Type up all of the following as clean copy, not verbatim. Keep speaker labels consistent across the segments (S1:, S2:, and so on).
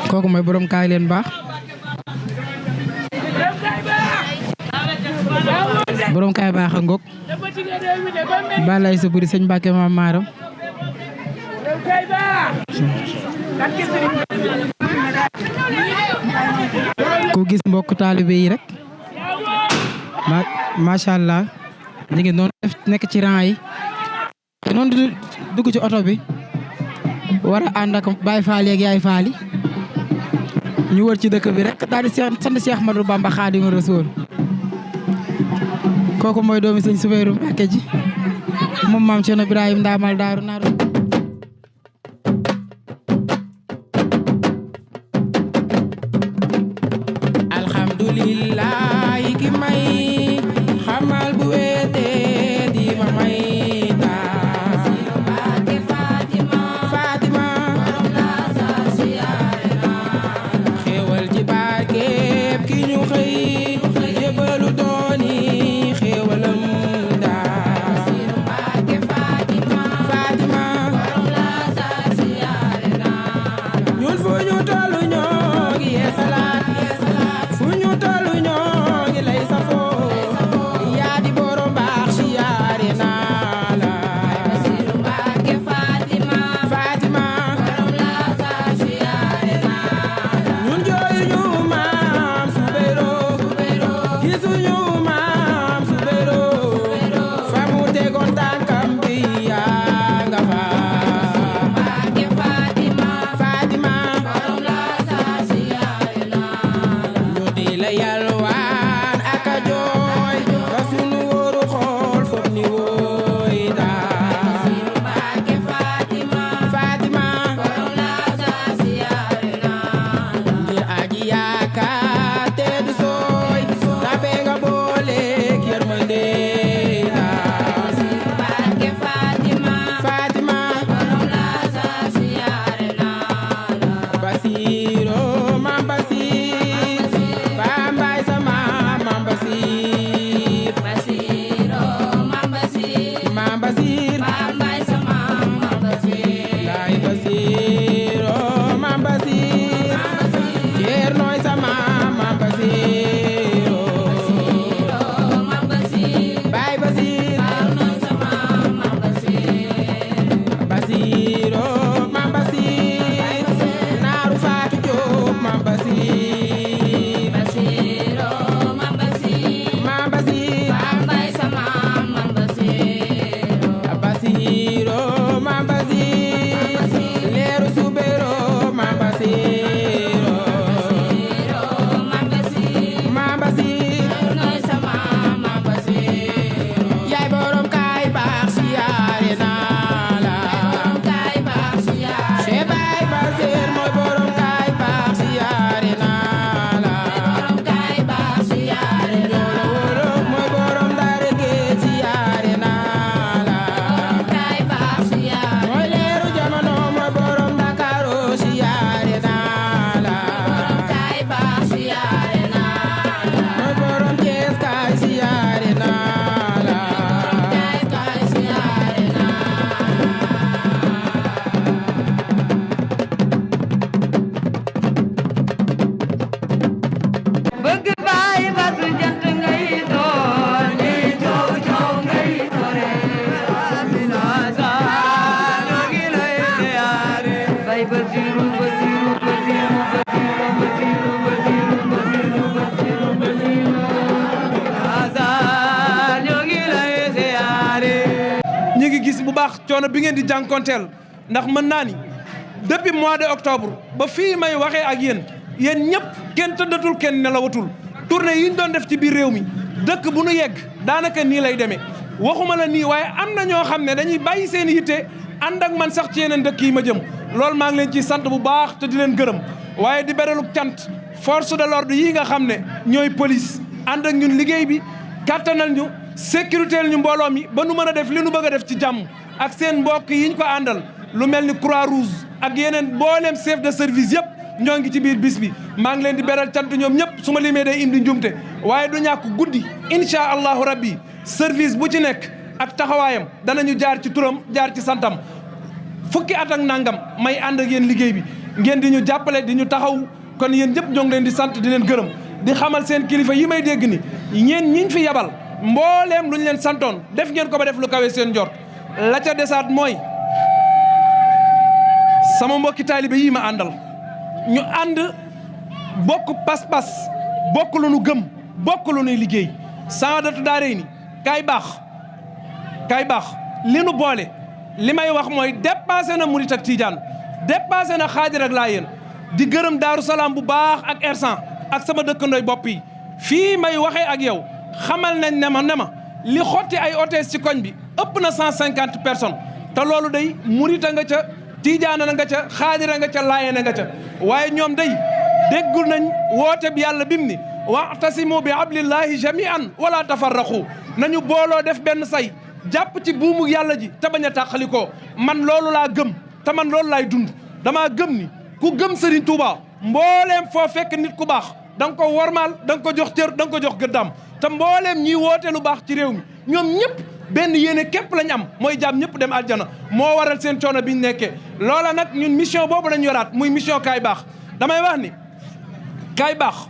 S1: kooku mooy borom kaay leen baax borom kaay baax a ngok balay sa buri sëñ Mbàkke Maam Maaram ku gis mbokk taalibe yi rek macha allah ñu ngi noonu nekk ci rang yi noonu di dugg ci oto bi war a ànd ak Baay Faal ak Yaay Faal yi ñu wër ci dëkk bi rek daal di sant Cheikh Ahmadou Bamba Xaadimu Rasuul kooku mooy doomi sëñ Soubeyrou Mbàkke ji moom maam Cerno Ibrahim Ndaamal Daaru Naaru alhamdulillah ki may xamal bu wéete di ma may
S2: coono bi ngeen di jànkonteel ndax mën naa ni depuis mois de octobre ba fii may waxee ak yéen ñëpp kenn tëddatul kenn nelawatul tournée yi ñu doon def ci biir réew mi dëkk bu nu yegg daanaka nii lay demee waxuma la nii waaye am na ñoo xam ne dañuy bàyyi seen yitte ànd ak man sax ci yeneen dëkk yi ma jëm loolu maa ngi leen ciy sant bu baax te di leen gërëm waaye di berelu cant force de l'ordre yi nga xam ne ñooy police ànd ak ñun liggéey bi kattanal ñu sécurité ñu mbooloo mi ba nu mën a def li nu bëgg a def ci jàmm ak seen mbokk yi ñu ko àndal lu mel ni Croix Rouge ak yeneen mbooleem chef de service yëpp ñoo ngi ci biir bis bi maa ngi leen di beral cant ñoom ñëpp su ma limee day indi njumte waaye du ñàkk guddi incha allahu rabbi service bu ci nekk ak taxawaayam danañu jaar ci turam jaar ci santam fukki at ak nangam may ànd ak yéen liggéey bi ngeen di ñu jàppale di ñu taxaw kon yéen ñëpp ñoo ngi leen di sant di leen gërëm di xamal seen kilifa yi may dégg ni ñeen ñiñ fi yabal mbooleem lu ñu leen santoon def ngeen ko ba def lu kawe seen njort la ca desaat mooy sama mbokki taalibe yi ma àndal ñu ànd bokk pas-pas bokk lu nu gëm bokk lu nuy liggéey Sahadatou Darayni kaay baax li nu boole li may wax mooy dépassé na murit ak tijaan dépassé na xaadir ak laayeen di gërëm Daaru Salaam bu baax ak Ersan ak sama dëkkandooy bopp yi fii may waxee ak yow xamal nañ ne ma li xotti ay hôtesse ci koñ bi ëpp na 150 personnes te loolu day murita nga ca tijaana nga ca xaadira nga ca laayeen nga ca waaye ñoom day déggul nañ woote bi yàlla bim ni wa'tasimu bi hablillahi jami'an wala tafarraqu nañu booloo def benn say jàpp ci buumu yàlla ji te bañ a tàqalikoo man loolu laa gëm te man loolu laay dund damaa gëm ni ku gëm Serigne Touba mbooleem foo fekk nit ku baax da nga ko wormaal da nga ko jox cër da nga ko jox gëddaam te mbooleem ñiy woote lu baax ci réew mi ñoom ñëpp benn yéene képp lañ am mooy jàmm ñëpp dem aljana moo waral seen coono biñ nekkee loola nag ñun mission boobu lañ yoraat muy mission kaay baax damay wax ni kaay baax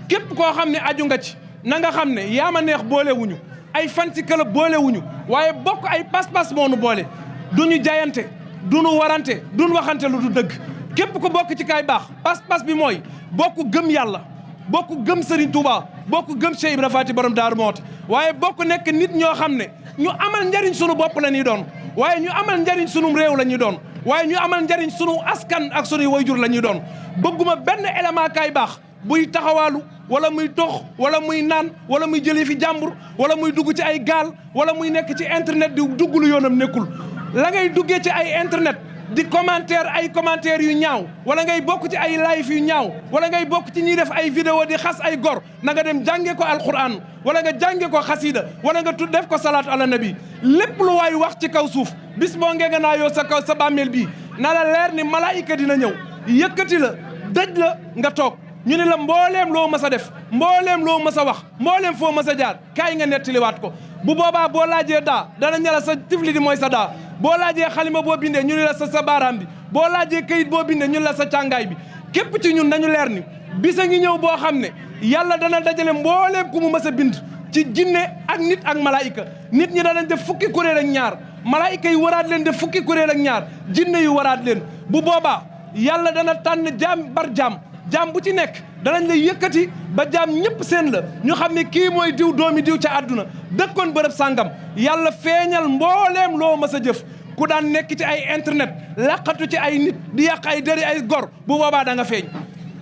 S2: képp koo xam ne aju nga ci na nga xam ne yaa ma neex boole wuñu ay fan si club boole wuñu waaye bokk ay pas-pas moo nu boole duñu jayante duñu warante duñu waxante lu du dëgg képp ku bokk ci kaay baax pas-pas bi mooy bokk gëm yàlla bokk gëm Serigne Touba bokk gëm Cheikh Ibra Faty borom Daaru Muxti waaye bokk nekk nit ñoo xam ne ñu amal njariñ sunu bopp la ñuy doon waaye ñu amal njariñ sunu réew la ñuy doon waaye ñu amal njariñ sunu askan ak sunuy wayjur la ñuy doon bëgguma benn élément kaay baax buy taxawaalu wala muy tox wala muy naan wala muy jëlee fi jàmbur wala muy dugg ci ay gaal wala muy nekk ci internet di dugg lu yoonam nekkul la ngay duggee ci ay internet di commentaire yu ñaaw wala ngay bokk ci ay live yu ñaaw wala ngay bokk ci ñiy def ay vidéo di xas ay gor na nga dem jànge ko alquran wala nga jànge ko xasida wala nga def ko salaatu ala nabi lépp lu waay wax ci kaw suuf bis boo ngee naa yoo sa kaw sa bàmmeel bii na la leer ni malaayika dina ñëw yëkkati la dëj la nga toog ñu ne la mbooleem loo mas a def mbooleem loo mas a wax mbooleem foo mas a jaar kaay nga nettaliwaat ko bu boobaa boo laajee daa dana ñala sa tifli di mooy sa daa boo laajee xalima boo bindee ñu ne la sa baaraam bi boo laajee kayit boo bindee ñu ne la sa càngaay bi képp ci ñun nañu leer ni bisa ngi ñëw boo xam ne yàlla dana dajale mbooleem ku mu mas a bind ci jinne ak nit ak malaayika nit ñi danañ def fukki kuréel ak ñaar malaayika yi waraat leen def fukki kuréel ak ñaar jinne yu waraat leen bu boobaa yàlla dana tànn jaam bar jaam bu ci nekk danañ la yëkkati ba jaam ñëpp seen la ñu xam ne kii mooy diw doomi diw ca àdduna dëkkoon bërëb sàngam yàlla feeñal mbooleem loo mas a jëf ku daan nekk ci ay internet laqatu ci ay nit di yàq ay dëri ay gor bu boobaa da nga feeñ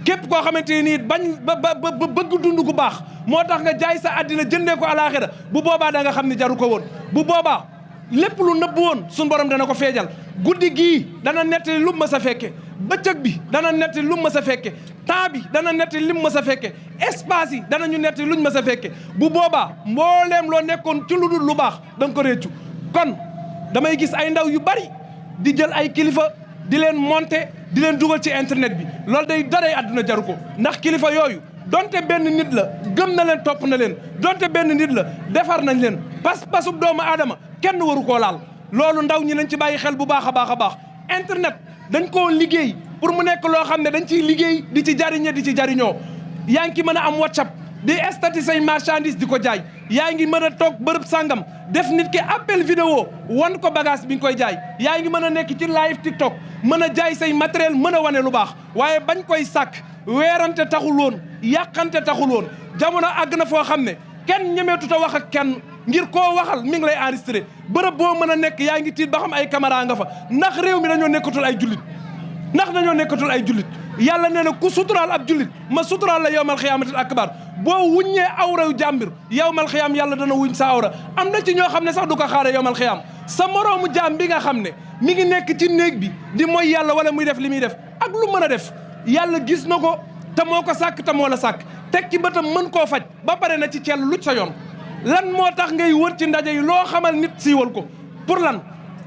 S2: képp koo xamante ni bañ ba bëgg dund gu baax moo tax nga jaay sa àddina jëndee ko alaaxira bu boobaa da nga xam ne jaru ko woon bu boobaa lépp lu nëbb woon suñu borom dana ko feejal guddi gii dana nettali lu ma sa fekke bëccëg bi dana nettali lu ma sa fekke temps bi dana nettali lim ma sa fekke espace yi danañu nettali luñ ma sa fekke bu boobaa mbooleem loo nekkoon ci lu dul lu baax da nga ko réccu kon damay gis ay ndaw yu bari di jël ay kilifa di leen monter di leen dugal ci internet bi loolu day daray àdduna jaru ko ndax kilifa yooyu donte benn nit la gëm na leen topp na leen donte benn nit la defar nañ leen pas-pasub doomu aadama kenn waru koo laal loolu ndaw ñi nañ ci bàyyi xel bu baax a baax a baax internet dañ koo liggéey pour mu nekk loo xam ne dañ ciy liggéey di ci jariñe di ci jariñoo yaa ngi mën a am WhatsApp di statut say marchandise di ko jaay yaa ngi mën a toog bërëb sàngam def nit ki appel vidéo wan ko bagage bi nga koy jaay yaa ngi mën a nekk ci live TikTok mën a jaay say matériel mën a wane lu baax waaye bañ koy sàkk weerante taxul woon yàqante taxul woon jamono àgg na foo xam ne kenn ñemeetut a wax ak kenn ngir koo waxal mi ngi lay enregistré bërëb boo mën a nekk yaa ngi tiit ba xam ay caméra nga fa ndax réew mi dañoo nekkatul ay jullit yàlla nee na ku suturaal ab jullit ma suturaal la yowmal xiyaamatil akbar boo wuññee awraw jàmbir yowmal xiyaam yàlla dana wuñ sa awra am na ci ñoo xam ne sax du ko xaare yowmal xiyaam sa moroomu jaam bi nga xam ne mi ngi nekk ci néeg bi di mooy yàlla wala muy def li muy def ak lu mën a def yàlla gis na ko te moo ko sàkk te moo la sàkk teg ci bëtam mën koo faj ba pare na ci cell luj sa yoon lan moo tax ngay wër ci ndaje yi loo xamal nit siiwal ko pour lan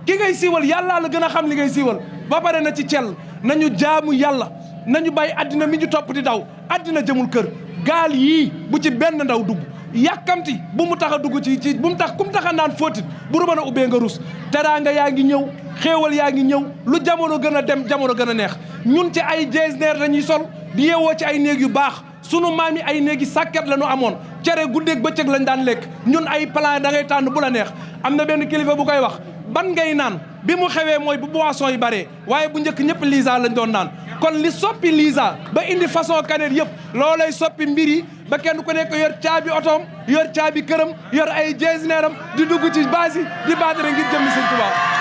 S2: ki ngay siiwal yàllaa la gën a xam li ngay siiwal ba pare na ci cell nañu jaamu yàlla nañu bàyyi addina mi ñu topp di daw addina jëmul kër gaal yii bu ci benn ndaw dugg yàkkamti bu mu tax a dugg ci bu mu tax ku mu tax a naan fóotit bu mën a ubbee nga rus teraanga yaa ngi ñëw xéewal yaa ngi ñëw lu jamono gën a dem jamono gën a neex ñun ci ay jesner dañuy sol di yeewoo ci ay néeg yu baax sunu maam yi ay néegi sàkket la ñu amoon cere guddeeg bëccëg lañ daan lekk ñun ay plan da ngay tànn bu la neex am na benn kilifa bu koy wax ban ngay naan bi mu xewee mooy bu boisson yi baree waaye bu njëkk ñëpp Lisa lañ doon naan kon li soppi Lisa ba indi façon canette yëpp loolay soppi mbir yi ba kenn ku nekk yor caabi otoom yor caabi këram yor ay jesneram di dugg ci base yi di baatare ngir jëmmi Sëñ Tuubaa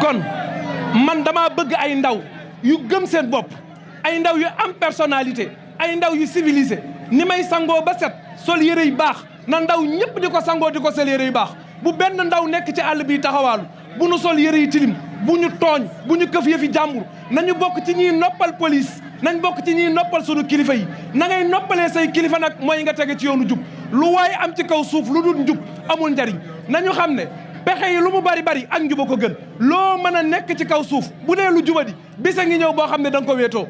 S2: kon man dama bëgg ay ndaw yu gëm seen bopp ay ndaw yu am personnalité ay ndaw yu civilisé ni may sangoo ba set sol yére yu baax na ndaw ñëpp di ko sangoo di ko sol yére yu baax bu benn ndaw nekk ci àll bi taxawaalu bu nu sol yére yu tilim bu ñu tooñ bu ñu këf yëfi jàmbur nañu bokk ci ñiy noppal police nañ bokk ci ñiy noppal sunu kilifa yi na ngay noppalee say kilifa nag mooy nga tege ci yoonu jub lu waaye am ci kaw suuf lu dul njub amul njariñ nañu xam ne pexe yi lu mu bari bari ak njuba ko gën loo mën a nekk ci kaw suuf bu dee lu jubadi bisa ngi ñëw boo xam ne da nga ko wéetoo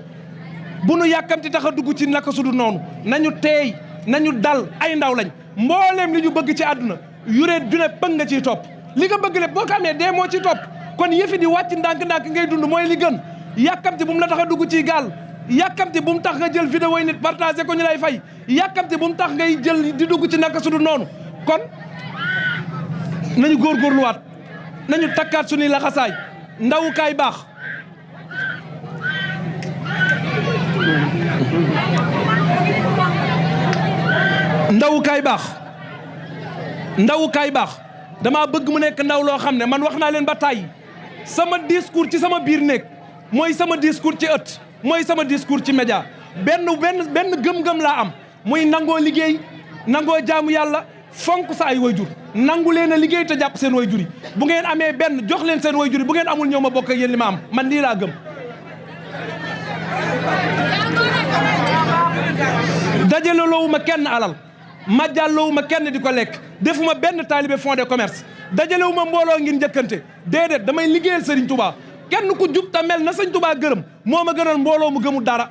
S2: bu nu yàkkamti tax a dugg ci naka sudu noonu nañu teey nañu dal ay ndaw lañ mbooleem li ñu bëgg ci àdduna yuree dune pëng nga ciy topp li nga bëgg lépp boo ko amee dee moo ciy topp kon yëfi di wàcc ndànk-ndànk ngay dund mooy li gën yàkkamti bu mu la tax a dugg ci gaal yàkkamti bu mu tax nga jël vidéo yi nit partagé ko ñu lay fay yàkkamti bu mu tax ngay jël di dugg ci naka sudu noonu kon nañu góorgóorluwaat nañu takkaat suñuy laxasaay ndawukaay baax ndawukaay baax dama bëgg mu nekk ndaw loo xam ne man wax naa leen ba tàyyi sama discours ci sama biir néeg mooy sama discours ci ëtt mooy sama discours ci média benn gëm-gëm laa am muy nangoo liggéey nangoo jaamu yàlla fonk sa ay wayjur nangu leen a liggéey te jàpp seen wayjur yi bu ngeen amee benn jox leen seen wayjur yi bu ngeen amul ñëw ma bokk ak yéen li ma am man lii laa gëm dajaleloowu ma kenn alal majjalloowu ma kenn di ko lekk defuma benn taalibe fond de commerce dajalewu ma mbooloo ngir njëkkante déedéet damay liggéeyal Serigne Touba kenn ku jub ta mel na Serigne Touba gërëm moo ma gënal mbooloo mu gëmul dara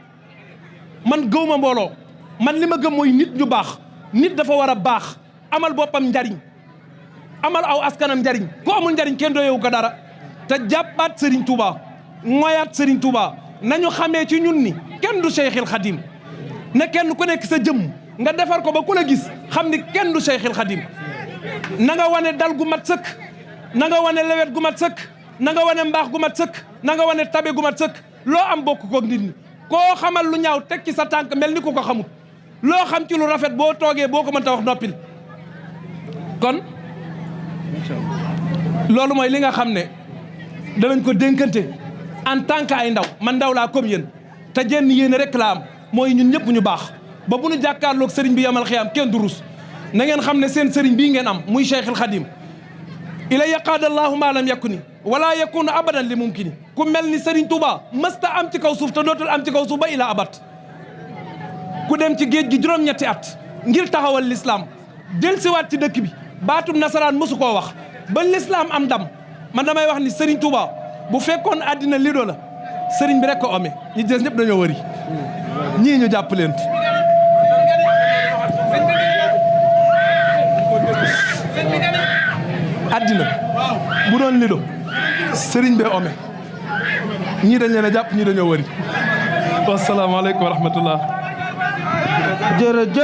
S2: man gëw ma mbooloo man li ma gëm mooy nit ñu baax nit dafa war a baax amal boppam njariñ amal aw askanam njariñ ku amul njariñ kenn doyewu ko dara te jàppaat Serigne Touba moyaat Serigne Touba nañu xamee ci ñun ni kenn du Cheikhil Khadim ne kenn ku nekk sa jëmm nga defar ko ba ku la gis xam ni kenn du Cheikhil Khadim na nga wane dal gu mat sëkk na nga wane lewet gu mat sëkk na nga wane mbaax gu mat sëkk na nga wane tabe gu mat sëkk loo am bokk koog nit ñi koo xamal lu ñaaw teg ci sa tànk mel ni ku ko xamut loo xam ci lu rafet boo toogee boo ko mënta wax noppil kon loolu mooy li nga xam ne danañ ko dénkante en tant que ay ndaw man ndaw laa comme yéen te jenn yéen rek laa am mooy ñun ñëpp ñu baax ba bu ñu jàkkaarloog sëriñ bi yamal xiyaam kenn du rus na ngeen xam ne seen sëriñ bii ngeen am muy Cheikhul Khadim ila yaqaadallahu ma lam yakuni wala yakunu abadan li mumkini ku mel ni Serigne Touba mësta am ci kaw suuf te dootul am ci kaw suuf ba ila abat ku dem ci géej gi juróom-ñetti at ngir taxawal l'islam dellusiwaat ci dëkk bi baatum nasaraan mësu koo wax ba l'islam am ndam man damay wax ni Serigne Touba bu fekkoon àddina lido la Serigne bi rek ko ome ñi des ñëpp dañoo wëri ñii ñu jàpp leen àddina bu doon lido Serigne bee ome ñii dañ leen a jàpp ñii dañoo wëri wasalaamaaleykum wa rahmatullah jërëjëf